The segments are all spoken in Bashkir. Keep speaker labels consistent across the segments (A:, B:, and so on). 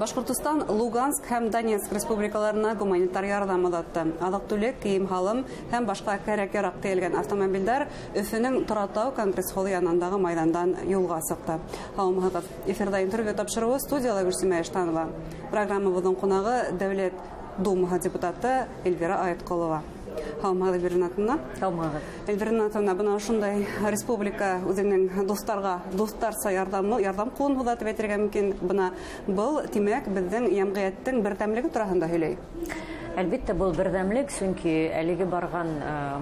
A: Башҡортостан Луганск һәм Донецк республикаларына гуманитар ярҙам оҙатты. Аҙыҡ-түлек, кейем-һалым һәм башҡа кәрәк-яраҡ тейәлгән автомобилдәр Өфөнөң Торатау конгресс-холы янындағы майҙандан юлға сыҡты. Һаумыһығыҙ! Эфирҙа интервью тапшырыуы, студияла Гөлсимә Иштанова. Программабыҙҙың ҡунағы Дәүләт Думаһы депутаты Эльвира Айытҡолова. Һаумыһығыҙ, Эльвира Ринатовна.
B: Һаумыһығыҙ.
A: Эльвира Ринатовна, бына ошондай республика үҙенең дуҫтарға дуҫтарса ярҙам ҡулын һуҙа тип әйтергә мөмкин. Бына был, тимәк, беҙҙең йәмғиәттең берҙәмлеге тураһында һөйләй.
B: Әлбиттә, был берҙәмлек, сөнки әлеге барған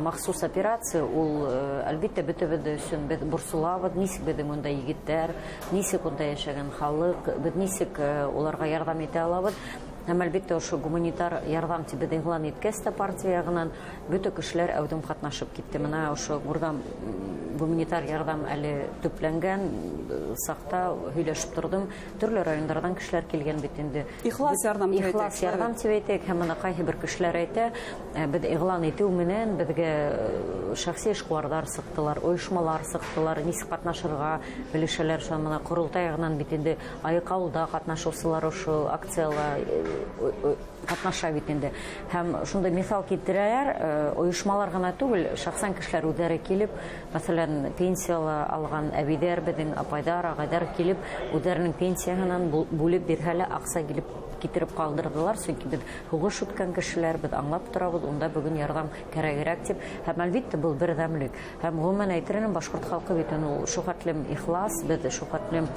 B: махсус операция ул, әлбиттә, бөтәбеҙ өсөн беҙ борсолабыҙ, нисек беҙҙең унда егеттәр, нисек унда йәшәгән халыҡ, беҙ нисек уларға ярҙам итә алабыҙ. Һәм әлбиттә, ошо гуманитар ярҙам тип беҙ иғлан иткәс тә партия яғынан бөтә кешеләр әүҙем ҡатнашып китте. Бына ошо гуманитар ярҙам әле төпләнгән саҡта һөйләшеп торҙом. Төрлө райондарҙан кешеләр килгән бит инде.
A: Ихлас ярҙам тип әйтәйек.
B: Ихлас ярҙам тип әйтәйек. Һәм бына ҡайһы бер кешеләр әйтә, беҙ иғлан итеү менән беҙгә шәхси эшҡыуарҙар сыҡтылар, ойошмалар сыҡтылар, нисек ҡатнашырға белешәләр. Шунан бына ҡоролтай яғынан бит инде Айыҡауылда ҡатнашыусылар ошо акцияла ҡатнаша бит инде. Һәм шундай миҫал килтерәләр, ойошмалар ғына түгел, шәхсән кешеләр үҙҙәре килеп, мәҫәлән, пенсияла алған әбейҙәр, беҙҙең апайҙар, ағайҙар килеп, үҙҙәренең пенсияһынан бүлеп бирһә лә аҡса килеп китереп ҡалдырҙылар, сөнки беҙ һуғыш үткән кешеләр, беҙ аңлап торабыҙ, унда бөгөн ярҙам кәрәгерәк тип. Һәм әлбиттә был берҙәмлек. Һәм ғөмүмән әйтер инем, башҡорт халҡы бит ул шул хәтлем ихлас, беҙ шул хәтлем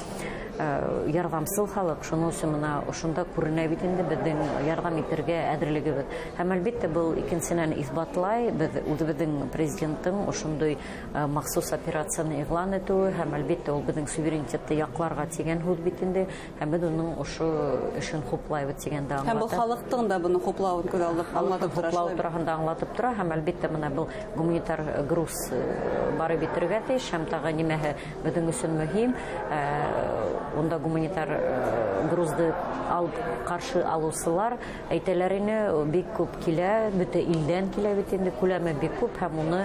B: ярҙамсыл халыҡ, шуның өсөн бына ошонда күренә бит инде беҙҙең ярҙам итергә әҙерлегебеҙ. Һәм әлбиттә был икенсенән иҫбатлай, беҙ үҙебеҙҙең президенттың ошондай махсус операцияны иғлан итеүе, һәм әлбиттә ул беҙҙең суверенитетты яҡларға тигән һүҙ бит инде, һәм беҙ уның ошо эшен хуплайбыҙ тигәнде
A: Һәм был
B: аңлата.
A: халыҡтың да быны хуплауын күҙ алдып аңлатып тора,
B: Хуплау
A: шулай бит?
B: тураһында аңлатып тора, һәм әлбиттә бына был гуманитар груз барып етергә тейеш, һәм тағы нимәһе беҙҙең өсөн мөһим, унда гуманитар грузды алып ҡаршы алыусылар әйтәләр ине, бик күп килә, бөтә илдән килә бит инде, күләме бик күп, һәм уны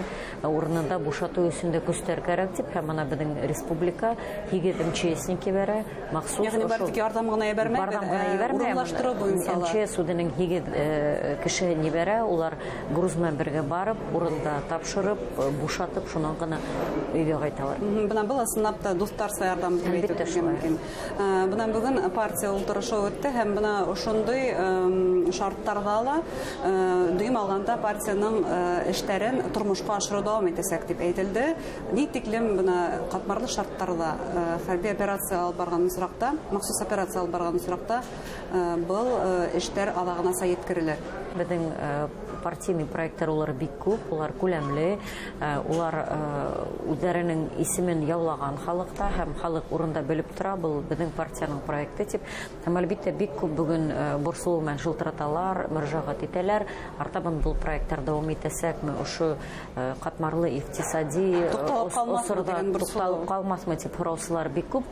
B: урынында бушатыу өсөн дә көстәр кәрәк тип, һәм бына беҙҙең республика 8 МЧСник ебәрә, махсус
A: Йәғни
B: ошо
A: бары тик ярҙам ғына ебәрмәй,
B: Ярҙам ғына ебәрмәй,
A: урынлаштырыу буйынса ла.
B: МЧС үҙенең 8 кешеһен ебәрә, улар груз менән бергә барып, урында тапшырып, бушатып, шунан ғына өйгә ҡайталар.
A: Бына был ысынлап та дуҫтарса ярҙам тип
B: Әлбиттә,
A: әйтергә
B: шулай.
A: мөмкин. Бына бөгөн партия ултырышы үтте, һәм бына ошондай шарттарҙа ла дөйөм алғанда партияның эштәрен тормошҡа ашырыу дауам итәсәк тип әйтелде. Ни тиклем бына ҡатмарлы шарттарҙа хәрби операция алып барған осраҡта, махсус операция алып барған осраҡта был эштәр аҙағынаса еткерелер.
B: Беҙҙең партийный проекттар улар бик күп, улар күләмле, улар үҙҙәренең исемен яулаған халыҡта һәм халыҡ урында белеп тора, был беҙҙең партияның проекты тип. Һәм әлбиттә бик күп бөгөн борсолоу менән шылтыраталар, мөрәжәғәт итәләр. Артабан был проекттар дауам итәсәкме, ошо ҡатмарлы иҡтисади
A: Туҡталып ҡалмаҫмы
B: осорҙа
A: тигән борсолоу.
B: туҡталып ҡалмаҫмы тип һораусылар бик күп.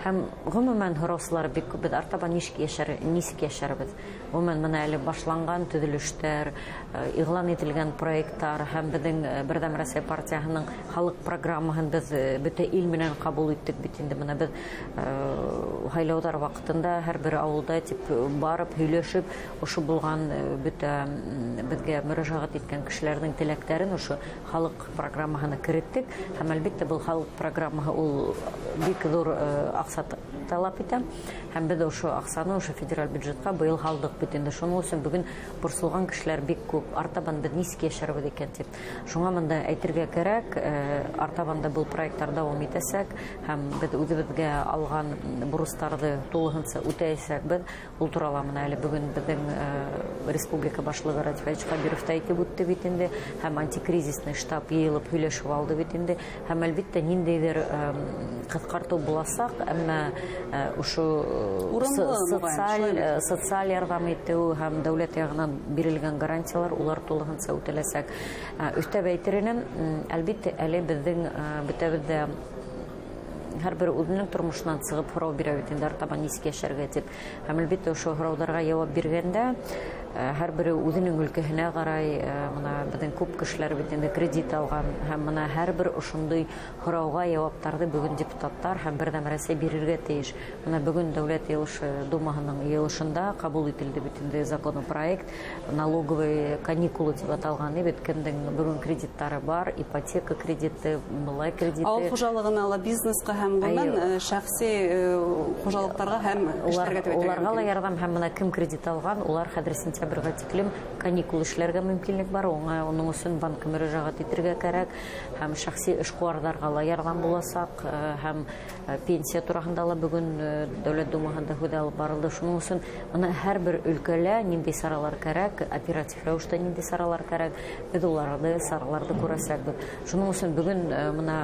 B: Һәм ғөмүмән һораусылар бик күп. Беҙ артабан нисек йәшәрбеҙ? Ғөмүмән бына әле башланған төҙөлөштәр, иғлан ителгән проекттар һәм беҙҙең Берҙәм Рәсәй партияһының халыҡ программаһын беҙ бөтә ил менән ҡабул иттек бит инде. Бына беҙ һайлауҙар ваҡытында һәр бер ауылда тип барып һөйләшеп, ошо булған бөтә беҙгә мөрәжәғәт иткән кешеләрҙең теләктәрен ошо халыҡ программаһына кереттек. Һәм әлбиттә был халыҡ программаһы ул бик ҙур аҡса талап итә. Һәм беҙ ошо аҡсаны ошо федераль бюджетҡа быйыл һалдыҡ бит инде. Шуның өсөн бөгөн борсолған кешеләр бик күп. Артабан беҙ нисек йәшәрбеҙ икән тип. Шуңа бында әйтергә кәрәк, артабан да был проекттар дауам итәсәк һәм беҙ үҙебеҙгә алған бурыстарҙы тулыһынса үтәйәсәкбеҙ. Ул турала бына әле бөгөн беҙҙең республика башлығы Радий Фәритович Хәбиров та әйтеп үтте бит инде, һәм антикризисный штаб йыйылып һөйләшеп алды бит инде. Һәм әлбиттә ниндәйҙер ҡыҫҡартыу буласаҡ, әммә ошо
A: Урынлы, мөғәйен, шулай бит.
B: социаль ярҙам итеү һәм дәүләт яғынан бирелгән гарантиялар улар тулыһынса үтәләсәк. Өҫтәп әйтер инем, әлбиттә әле беҙҙең бөтәбеҙ дә һәр бер үҙенең тормошонан сығып һорау бирә бит инде, артабан нисек йәшәргә тип. Һәм әлбиттә ошо һорауҙарға яуап биргәндә, Һәр бере үҙенең өлкәһенә ҡарай, мына беҙҙең күп кешеләр бит инде кредит алған, һәм мына һәр бер ошондай һорауға яуаптарҙы бөгөн депутаттар һәм Берҙәм Рәсәй бирергә тейеш. Мына бөгөн Дәүләт йыйылышы Думаһының йыйылышында ҡабул ителде бит инде законопроект, налоговые каникулы тип аталған, бит кемдең бөгөн кредиттары бар, ипотека кредиты, былай кредиты.
A: Ауыл хужалығына ла, бизнесҡа һәм ғөмүмән шәхси хужалыҡтарға һәм эштәргә тип әйтергә.
B: Уларға ла ярҙам, һәм мына кем кредит алған, улар хәҙер сентябргә тиклем каникул эшләргә мөмкинлек бар, уның өсөн банкка мөрәжәғәт итергә кәрәк, һәм шәхси эшҡыуарҙарға ла ярҙам буласаҡ, һәм пенсия тураһында ла бөгөн Дәүләт Думаһында һүҙ алып барылды. Шуның өсөн мына һәр бер өлкәлә ниндәй саралар кәрәк, оператив рәүештә ниндәй саралар кәрәк, беҙ уларҙы сараларҙы күрәсәкбеҙ. Шуның өсөн бөгөн мына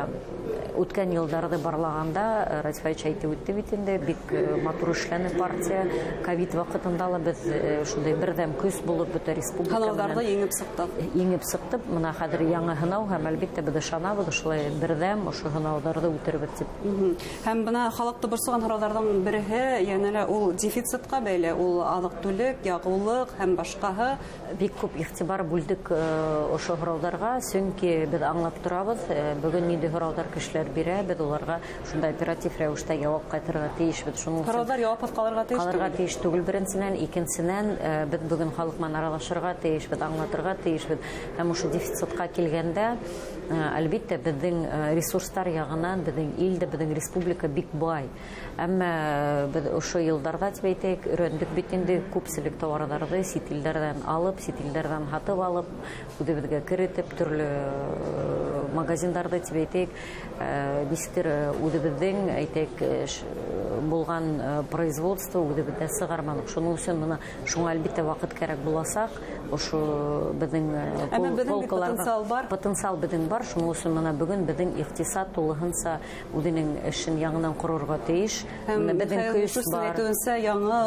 B: үткән йылдарҙы барлағанда Радиф Фәйзович әйтеп үтте бит инде, бик матур эшләне партия. Ковид ваҡытында ла беҙ шундай берҙәм көс булып бөтә республика
A: һынауҙарҙы еңеп сыҡтыҡ.
B: Еңеп сыҡтыҡ. Мына хәҙер яңы һынау, һәм әлбиттә беҙ ышанабыҙ, ошолай берҙәм ошо һынауҙарҙы үтербеҙ тип.
A: Һәм бына халыҡты борсоған һорауҙарҙың береһе йәнә лә ул дефицитҡа бәйле, ул аҙыҡ-түлек, яғыулыҡ һәм башҡаһы.
B: Бик күп иғтибар бүлдек ошо һорауҙарға, сөнки беҙ аңлап торабыҙ, бөгөн ниндәй һорауҙар кешеләр бирә, беҙ уларға шундай оператив рәүештә яуап ҡайтарырға тейешбеҙ. Шуның өсөн
A: һорауҙар яуапһыҙ ҡалырға тейеш
B: түгел. Ҡалырға тейеш түгел беренсенән, икенсенән, беҙ бөгөн халыҡ менән аралашырға тейешбеҙ, аңлатырға тейешбеҙ. Һәм ошо дефицитҡа килгәндә, әлбиттә, беҙҙең ресурстар яғынан беҙҙең ил дә, беҙҙең республика бик бай. Әммә беҙ ошо йылдарҙа тип әйтәйек, өйрәндек бит инде күпселек тауарҙарҙы сит илдәрҙән алып, сит илдәрҙән һатып алып, үҙебеҙгә керетеп, төрлө магазиндарҙы тип әйтәйек, нисектер үҙебеҙҙең, әйтәйек, булған производство үҙебеҙҙә сығарманыҡ. Шуның өсөн мына шуңа әлбиттә ваҡыт кәрәк буласаҡ. Ошо беҙҙең
A: потенциал бар.
B: Потенциал беҙҙең бар. Шуның өсөн мына бөгөн беҙҙең иҡтисад тулыһынса үҙенең эшен яңынан ҡорорға тейеш.
A: Беҙҙең көс бар. Әйтеүенсә, яңы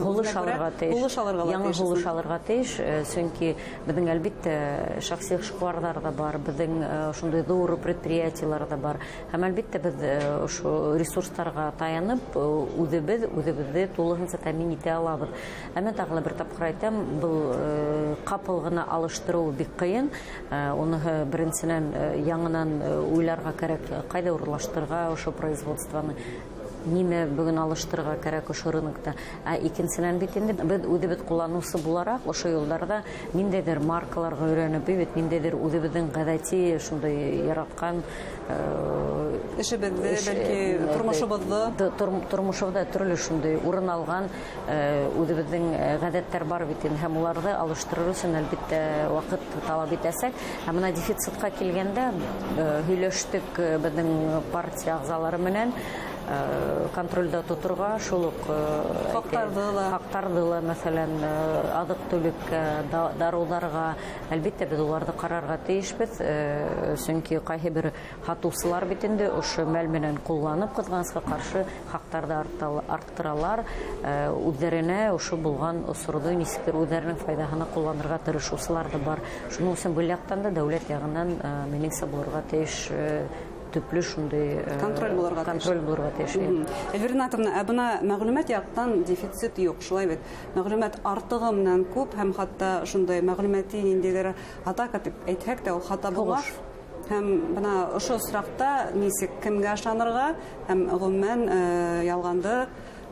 B: һулыш алырға тейеш. Яңы һулыш алырға тейеш, сөнки беҙҙең әлбиттә шәхси эшҡыуарҙар ҙа бар, беҙҙең шундай ҙур предприятиелар ҙа бар. Һәм әлбиттә беҙ ошо ресурстарға таянып үҙебеҙ үҙебеҙҙе тулыһынса тәьмин итә алабыҙ. Әммә тағы ла бер тапҡыр әйтәм, был ҡапыл ғына алыштырыу бик ҡыйын. Уныһы беренсенән яңынан уйларға кәрәк, ҡайҙа урынлаштырырға ошо производствоны, нимә бөгөн алыштырырға кәрәк ошо рынокта. Ә икенсенән бит инде беҙ үҙебеҙ ҡулланыусы булараҡ ошо йылдарҙа ниндәйҙер маркаларға өйрәнеп бит, ниндәйҙер үҙебеҙҙең ғәҙәти шундай яратҡан
A: эшебеҙҙе, бәлки тормошобоҙҙо,
B: тормошобоҙҙа төрлө шундай урын алған үҙебеҙҙең ғәҙәттәр бар бит инде, һәм уларҙы алыштырыр өсөн әлбиттә ваҡыт талап итәсәк. Һәм мына дефицитҡа килгәндә һөйләштек беҙҙең партия ағзалары менән, контролдә тоторға, шул уҡ хаҡтарҙы ла, мәҫәлән, аҙыҡ-түлеккә, дарыуҙарға, әлбиттә беҙ уларҙы ҡарарға тейешбеҙ, сөнки ҡайһы бер һатыусылар бит инде ошо мәл менән ҡулланып, ҡыҙғанысҡа ҡаршы хаҡтарҙы арттыралар, үҙҙәренә ошо булған осорҙо нисектер үҙҙәренең файҙаһына ҡулланырға тырышыусылар ҙа бар. Шуның өсөн был яҡтан да дәүләт яғынан минеңсә булырға тейеш төплө шундай
A: контроль булырға тейеш.
B: Контроль булырға тейеш.
A: Эльвира Ринатовна, ә бына мәғлүмәт яҡтан дефицит юҡ, шулай бит? Мәғлүмәт артығы менән күп, һәм хатта шундай мәғлүмәти ниндәйҙер атака тип әйтһәк тә, ул хата булмаҫ. Һәм бына ошо осраҡта нисек кемгә ышанырға һәм ғөмүмән ялғанды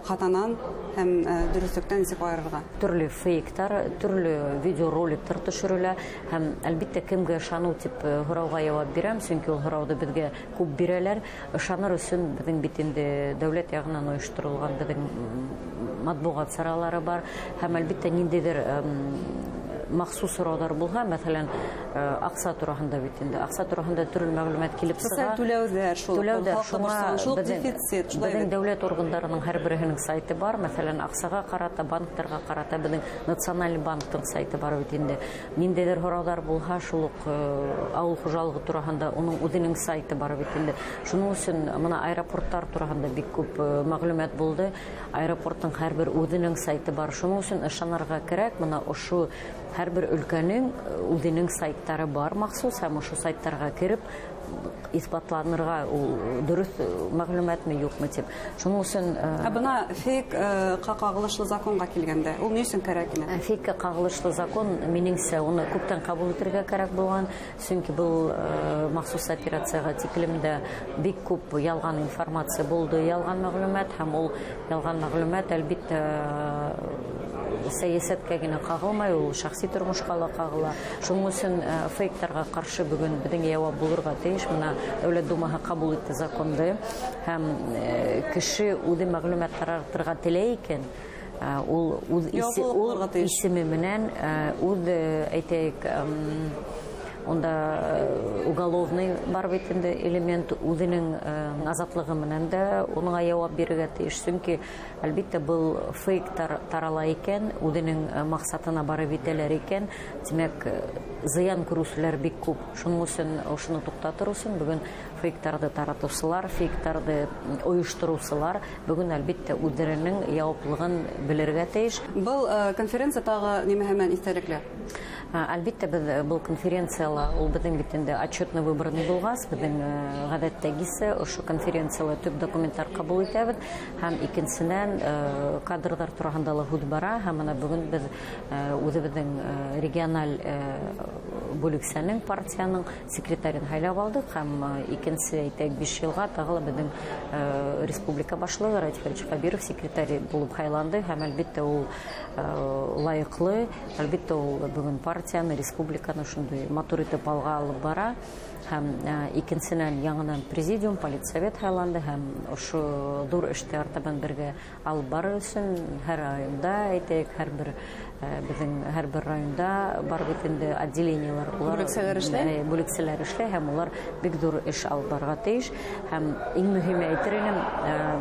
A: хатанан һәм дөрөҫлөктән нисек айырырға?
B: Төрлө фейктар, төрлө видеороликтар төшөрөлә, һәм әлбиттә кемгә ышаныу тип һорауға яуап бирәм, сөнки ул һорауҙы беҙгә күп бирәләр. Ышаныр өсөн беҙҙең бит инде дәүләт яғынан ойошторолған беҙҙең матбуғат саралары бар, һәм әлбиттә ниндәйҙер махсус һорауҙар булһа, мәҫәлән, аҡса тураһында бит инде, аҡса тураһында төрлө мәғлүмәт килеп сыға.
A: Социаль түләүҙәр, шул шул дефицит, шулай
B: беҙҙең дәүләт органдарының һәр береһенең сайты бар, мәҫәлән, аҡсаға ҡарата, банктарға ҡарата беҙҙең Националь банктың сайты бар бит инде. Ниндәйҙер һорауҙар булһа, шул уҡ ауыл хужалығы тураһында уның үҙенең сайты бар бит инде. Шуның өсөн мына аэропорттар тураһында бик күп мәғлүмәт булды. Аэропорттың һәр бер үҙенең сайты бар. Шуның өсөн ышанырға кәрәк, мына ошо Һәр бер өлкәнең үҙенең сайттары бар махсус, һәм ошо сайттарға кереп иҫбатланырға ул дөрөҫ мәғлүмәтме, юҡмы тип. Шуның өсөн,
A: Ә бына фейкка ҡағылышлы законға килгәндә, ул ни өсөн кәрәк ине?
B: Фейкка ҡағылышлы закон, минеңсә, уны күптән ҡабул итергә кәрәк булған, сөнки был махсус операцияға тиклем дә бик күп ялған информация булды, ялған мәғлүмәт, һәм ул ялған мәғлүмәт, әлбиттә, сәйәсәткә генә ҡағылмай, ул шәхси тормошҡа ла ҡағыла. Шуның өсөн фейктарға ҡаршы бөгөн беҙҙең яуап булырға тейеш. Бына Дәүләт Думаһы ҡабул итте законды, һәм кеше үҙе мәғлүмәт таратырға теләй икән, ул үҙ
A: Яуаплылыҡ булырға тейеш.
B: исеме менән, үҙ, әйтәйек, унда уголовный бар бит инде элемент, үҙенең азатлығы менән дә уңа яуап бирергә тейеш. Сөнки, әлбиттә, был фейктар тарала икән, үҙенең маҡсатына барып етәләр икән, тимәк, зыян күреүселәр бик күп. Шуның өсөн, ошоно туҡтатыр өсөн бөгөн фейктарҙы таратыусылар, фейктарҙы ойоштороусылар бөгөн, әлбиттә, үҙҙәренең яуаплылығын белергә тейеш.
A: Был конференция тағы нимәһе менән иҫтәлекле?
B: Әлбиттә, беҙ был конференцияла, ул беҙҙең бит инде отчетно выборный булғас, беҙҙең ғәҙәттәгесә ошо конференцияла төп документтар ҡабул итәбеҙ, һәм икенсенән, кадрҙар тураһында ла һүҙ бара, һәм бына бөгөн беҙ үҙебеҙҙең региональ бүлексәнең, партияның секретарын һайлап алдыҡ, һәм икенсе, әйтәйек, 5 йылға тағы ла беҙҙең республика башлығы Радий Фаридович Хәбиров секретарь булып һайланды, һәм әлбиттә ул лайыҡлы, әлбиттә ул бөгөн партияны, республиканы шундай матур итеп алға алып бара. Һәм икенсенән яңынан президиум, политсовет һайланды, һәм ошо ҙур эште артабан бергә алып барыр өсөн һәр районда, әйтәйек, беҙҙең һәр бер районда бар бит инде отделениелар, улар,
A: Бүлексәләр эшләй?
B: Бүлексәләр эшләй, һәм улар бик ҙур эш алып барырға тейеш. Һәм иң мөһиме әйтер инем,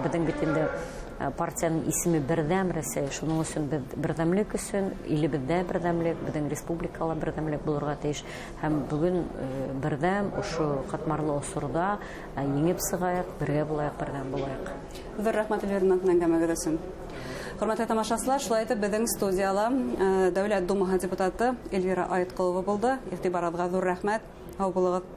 B: беҙҙең бит инде партияның исеме Берҙәм Рәсәй, шуның өсөн беҙ берҙәмлек өсөн, илебеҙҙә берҙәмлек, беҙҙең республикала берҙәмлек булырға тейеш. Һәм бөгөн берҙәм ошо ҡатмарлы осорҙа еңеп сығайыҡ, бергә булайыҡ, берҙәм булайыҡ.
A: Ҙур рәхмәт, Эльвира Ринатовна, әңгәмәгеҙ өсөн. Хөрмәтле тамашасылар, шулай итеп беҙҙең студияла Дәүләт Думаһы депутаты Эльвира Айытҡолова булды. Иғтибарығыҙға ҙур рәхмәт. Һау булығыҙ.